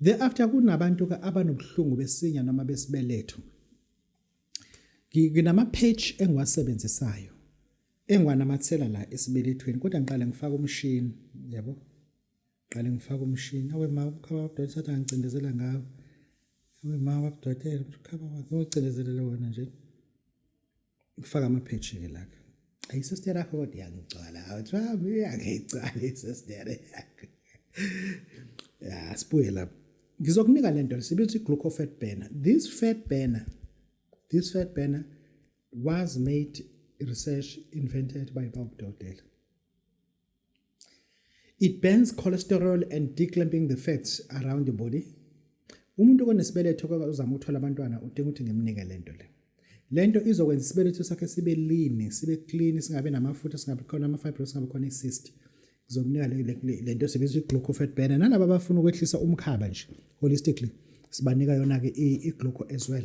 Thereafter kunabantu ke abanobuhlungu besinya noma besibeletho. Nginama patch engiwasebenzisayo engiwanamathela la esibelethweni, kodwa ngiqale ngifaka umshini, yabo. Qale ngifaka umshini. Awe ma, umkhaba wakudokotela sathi angicindezela ngawo. Awe ma wakudokotela, umkhaba wakhe ucindezelele wona nje. Ngifaka amaphetshi-ke la-ke. Ayi sister yakho kodwa iyangigcwala. Awuthi iyangigcwala isister yakho. Ya, sibuye lapho. Ngizokunika le nto sibiza i-gluco fat burner. This fat burner was made, research invented by Bob Dodell. It burns cholesterol and declamping the fats around the body. Umuntu onesibeletho uzama ukuthola abantwana udinga ukuthi ngimnike lento le. Lento izokwenza isibeletho sakhe sibe lean, sibe clean, singabe namafutha, singabe khona ama-fibroids, singabe khona i-cyst. Ngizomnika lento esebenzisa i-gluco fat burner. Nalaba abafuna ukwehlisa umkhaba nje holistically, sibanika yona-ke i-gluco as well.